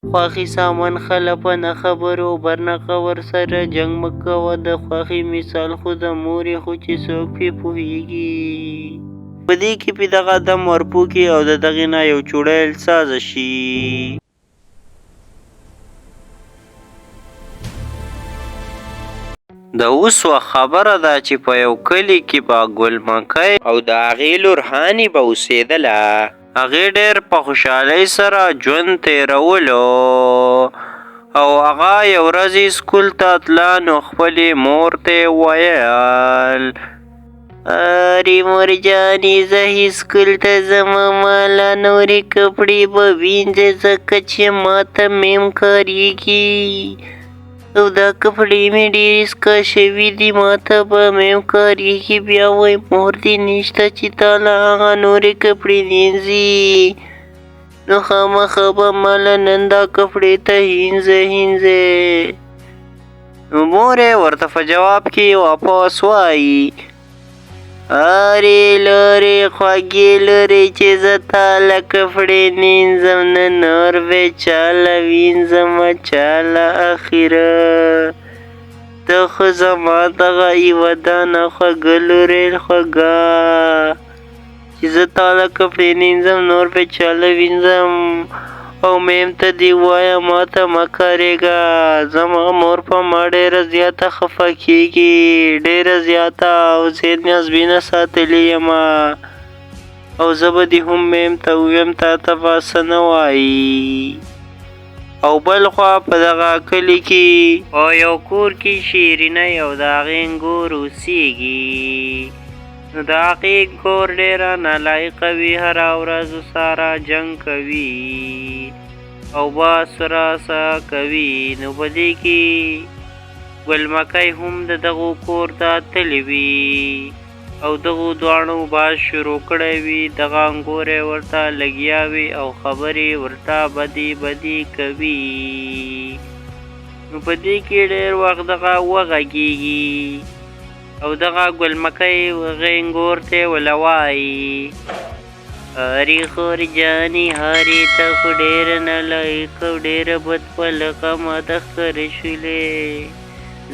خواښې سامان خله په نه خبرو برنقه ورسره جنګ مه کوه د خواښې مثال خو د مور یې خو چې څوک پې پوهېږي. په دې کې پې دغه دم ورپو کړي او د دغې نه یو چوړیل سازه شي. د اوس وخت خبره ده چې په یو کلي کې به ګل مکۍ او د هغې لور هاني به اوسېدله. هغې ډېر په خوشحالۍ سره ژوند تېرولو او هغه یو ورځ سکول ته تله نو خپلې مور ته یې ویل ارې مور جانې زه سکول ته ځم ماله نورې کپړې به وینځې ځکه چې ماته میم کاریږي او دا کپړې مې ډېرې سکه شوي دي ماته به مې کاریږي. بیا وایي مور دې نشته چې تا له هغه نورې کپړې وینځي، نو خامخا به ما له نن دا کپړې ته هینځې هینځې. نو مور یې ورته په جواب کې واپس وایي ارې لورې خوږې لورې چې زه تا له کپړې نینځم نو نور به چاله وینځم چاله اخیره ته خو زما دغه یوه دانه خوږه لورې خوږه چې زه تا له کپړې نینځم نور به چاله وینځم او میم ته دې ووایه ما ته مه کارېږه زما مور په ما ډېره زیاته خفه کېږي ډېره زیاته او زه یې نیازبینه ساتلې یم او زه به دې هم میم ته ووایم تا ته به څه نه وایي. او بل خوا په دغه کلي کې په یو کور کې شیرینۍ او د هغې انګور اوسېږي. نو د هغې کور ډېره نالایقه وي، هره ورځ سره جنګ کوي او باس راسه کوي. نو په دې کې ګل مکۍ هم د دغو کور ته تللې وي او دغو دواړو باس شروع کړی وي. دغه انګوری ورته لګیا وي او خبرې ورته بدې بدې کوي. نو په دې کې ډېر وخت دغه وغږېږي او دغه ګل مکۍ غینګور ته وله وایي هرې خور جانې هرې ته خو ډېره نالایقه او ډېره بدپلقه ماته ښکاره شولې،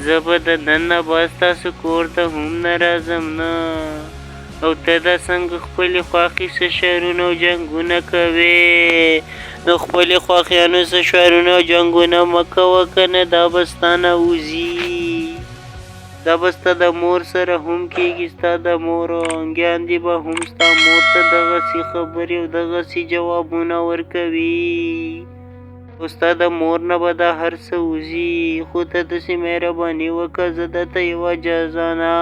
زه به د نن نه بعد ستاسو کور ته هم نه راځم نه، او ته دا څنګه خپلې خواښې څه شرونه او جنګونه کوې، نو خپلې خواښیانو څه شرونه او جنګونه مه کوه که نه دا به ستا نه وځي. دا به ستا د مور سره هم کېږي، ستا د مور انګیاندې به هم ستا مور ته دغسې خبرې او دغسې جوابونه ورکوي او ستا د مور نه به دا هر څه وځي. خو ته داسې مهرباني وکړه، زه درته یوه جزانه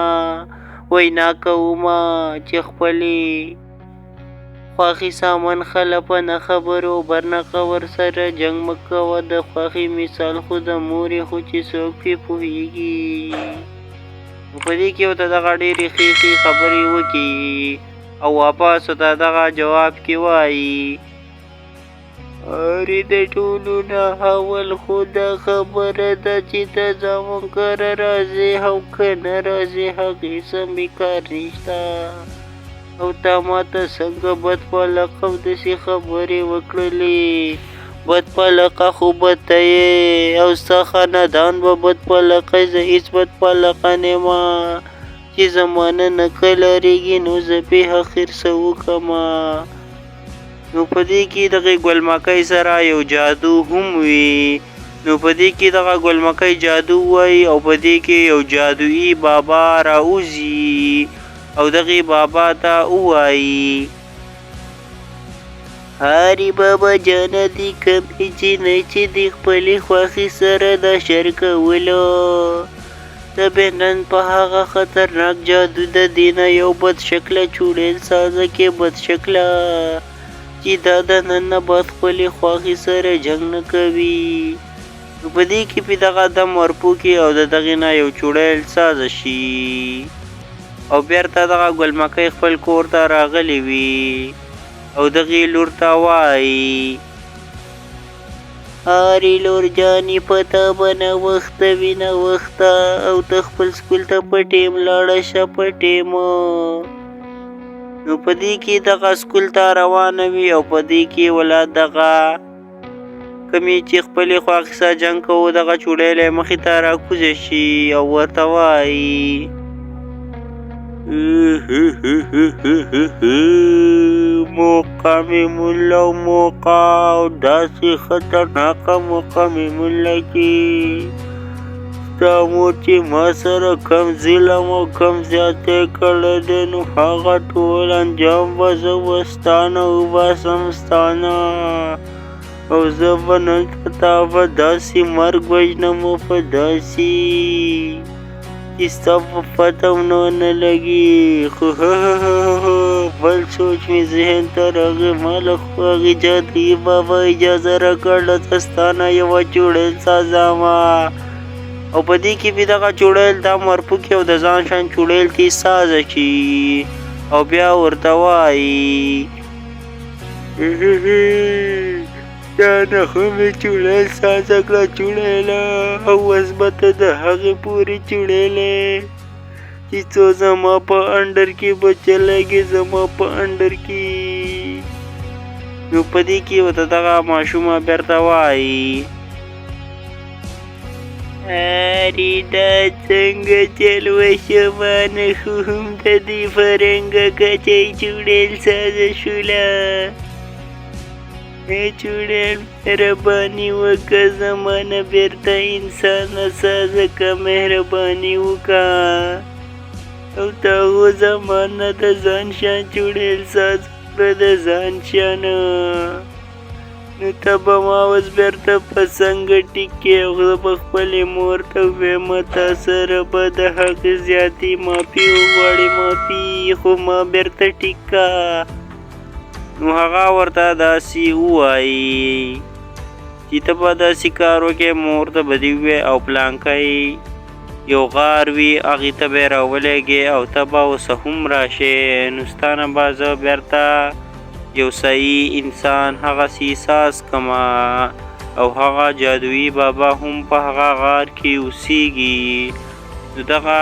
وینا کوم چې خپلې خواښې سامان خله په نه خبرو برنقه ورسره جنګ مه کوه. د خواښې مثال خو د مور یې خو چې څوک پې پوهېږي. نو په دې کې ورته دغه ډېرې ښې ښې خبرې وکړي او واپس ورته دغه جواب کې وایي ارې د ټولو نه اول خو دا خبره ده چې ته زموږ کره راځې او که نه راځې هغې څه مې کار نشته، او تا ماته څنګه بد پلقه او داسې خبرې وکړلې؟ بد پلقه خو به ته یې او ستا خاندان به بد پلقه، زه هېڅ بد پلقه نه یم چې زمانه نه کلارېږي نو زه پې اخر څه وکړم. نو په دې کې دغې ګل مکۍ سره یو جادو هم وي. نو په دې کې دغه ګل مکۍ جادو وایي او په دې کې یو جادویي بابا راوځي او دغې بابا ته ووایي هاري بابا جانه دې کمې جینۍ چې دې خپلې خوښې سره دا شر کولو، ته به نن په هغه خطرناک جادو د دې نه یو بد شکله چوړیل سازه کې بد شکله چې دا د نن نه بعد خپلې خواښې سره جنګ نه کوي. نو په دې کې پې دغه دم ورپو کړي او د دغې نه یو چوړیل سازه شي او بیرته دغه ګل مکۍ خپل کور ته راغلې وي او دغې لور ته وایي ارې لور جانې په تا به ناوخته وي ناوخته، او ته خپل سکول ته په ټیم لاړه شه په ټیم. نو په دې کې دغه سکول ته روانه وي او په دې کې ولا دغه کومې چې خپلې خواښې سره جنګ کوو، دغه چوړیل یې مخې ته راکوزه شي او ورته وایي: موقع مې مولا، موقع، او داسې خطرناکه موقع مې مولا چې ستا مور چې ما سره کم ظلم او کم زیاتی کړی دی، نو هغه ټول انجام به زه به ستا نه وباسم، ستا نه، او زه به نن په تا به داسې مرګ وژنم، په داسې چې ستا په پته هم نه لګي. خو بل سوچ مې ذهن ته راغی، ما له خو هغې جادويي بابا اجازه راکړله زه ستا نه یوه چوړیل سازامه، او په دې کې بیا دغه چوړیل دم ورپوکي او د ځان شان چوړیل ترې سازه شي، او بیا ورته وایي: دا نه خو مې چوړیل سازه کړه چوړیله، او اوس به ته د هغې پورې چوړیلې چې څو زما په انډر کې به چلېږي، زما په انډر کې. نو په دې کې ورته دغه ماشومه بیرته وایي: ارې دا څنګه چل وشو؟ ما نه خو هم د دې فرنګه کچۍ چوړیل سازه شوله. ای چوړیل، مهرباني وکړه، زما نه بیرته انسان سازه که، مهرباني وکړه، او تا خو زما نه د ځان شان چوړیل سازه کړه، د ځان شان. نو ته به ما اوس بیرته په څنګه ټیک کې؟ او زه به خپلې مور ته ووایم، تا سره به د هغې زیاتې معافي وغواړي، معافي، خو ما بیرته ټیک که. نو هغه ورته داسې ووایي چې ته به داسې کار وکړې، مور ته به دې ووایې او پلانکی یو غار وي هغې ته به یې راولېږې او ته به اوس هم راشې، نو ستا نه به زه بیرته یو صحیح انسان هغسې احساس کمه. او هغه جادويي بابا هم په هغه غار کې اوسیږي. نو دغه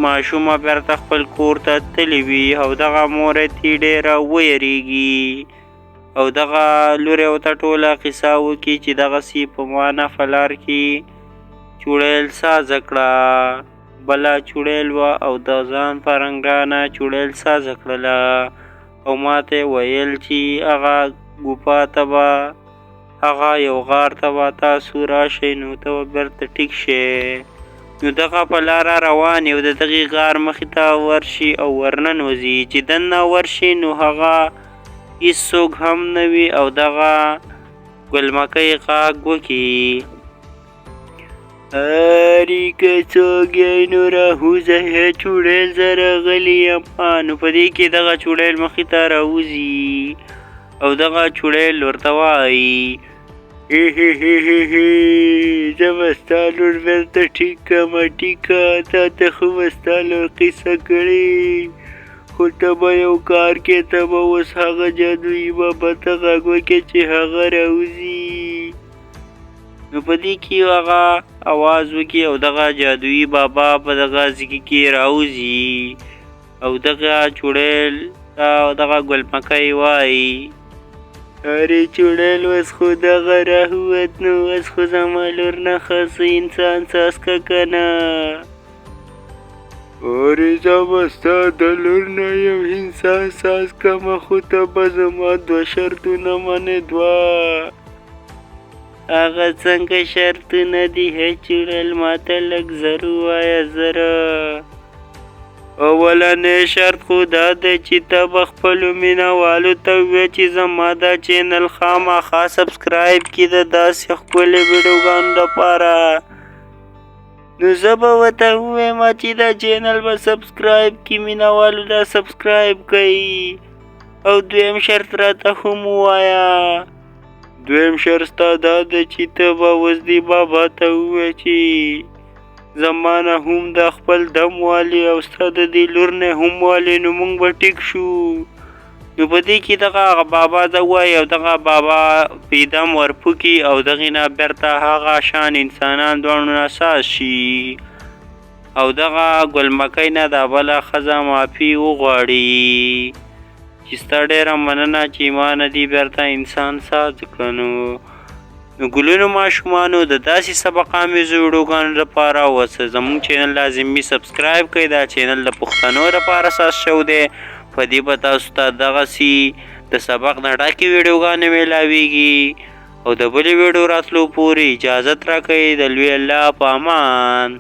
ماشومه بیرته خپل کور ته تللې وي، او دغه مور یې ترې ډېره ویریږي، او دغه لور یې ورته ټوله قصه وکړي چې دغسې په ما نه په لار کې چوړیل سازه کړه، بله چوړیل وه او د ځان په رنګ رانه چوړیل سازه کړله، او ما ته یې ویل چې هغه ګوپا ته به، هغه یو غار ته به تاسو راشئ، نو ته به بیرته ټیک شې. نو دغه په لاره روان یو د دغې غار مخې ته ورشي او ورننوځي، چې دننه ورشي نو هغه هیڅوک هم نه وي، او دغه ګلمکۍ غږ وکړي: ارې که څوک یې نو راوځئ، چوړیل زه راغلی یم. نو په دې کې دغه چوړیل مخې ته راوځي، او دغه چوړیل ورته وایي: زه به ستا لور بیرته ټیک کړم، ټیکه، تا ته خو به ستا لور قصه کړې، خو ته به یو کار کې، ته به اوس هغه جادويي بابا ته غږ وکړې چې هغه راوځي. نو په دې کې هغه اواز وکړي او دغه جادويي بابا په دغه ځای کې راوځي، او دغه چوړیل ته دغه ګلمکۍ وایي: ارې چوړیل، اوس خو دغه راووت، نو اوس خو زما لور نه ښه انسان ساز که که نه؟ ارې زه به ستا د لور نه یو انسان ساز کړم، خو ته به زما دوه شرطونه منې، دوه. هغه څنګه شرطونه دي هې چوړیل، ما ته لږ زر ووایه، زر. اولنی شرط خو دا دی چې ته به خپلو مینه والو ته ووایې چې زما دا چینل خامخا سبسکرایب کړي د داسې ښکلې ویډیوګانو دپاره. نو زه به ورته ووایم چې دا چینل به سبسکرایب کړي، مینه والو دا سبسکرایب کړئ. او دویم شرط راته هم ووایه. دویم شرط ستا دا دی چې ته به اوس دې بابا ته ووایې چې زما نه هم د خپل دم والي او ستا د دې لور نه هم والي، نو موږ به ټیک شو. نو په دې کې دغه هغه بابا ته وایي، او دغه بابا پې دم ورپوکي، او دغې نه بیرته هغه شان انسانان دواړو نه ساز شي، او دغه ګلمکۍ نه دا بله ښځه معافي وغواړي چې ستا ډېره مننه چې ما نه دي بیرته انسان ساز کړه. نو نو ګلونو ماشومانو د داسې سبق آمیزو ویډیوګانو لپاره اوس زموږ چینل لازمي سبسکرایب کړئ. دا چینل د پښتنو لپاره اساس شوی دی. په دې به تاسو ته دغسې د سبق نه ډکې ویډیوګانې میلاویږي. او د بلې ویډیو راتلو پورې اجازت راکړئ. د لوی الله په امان.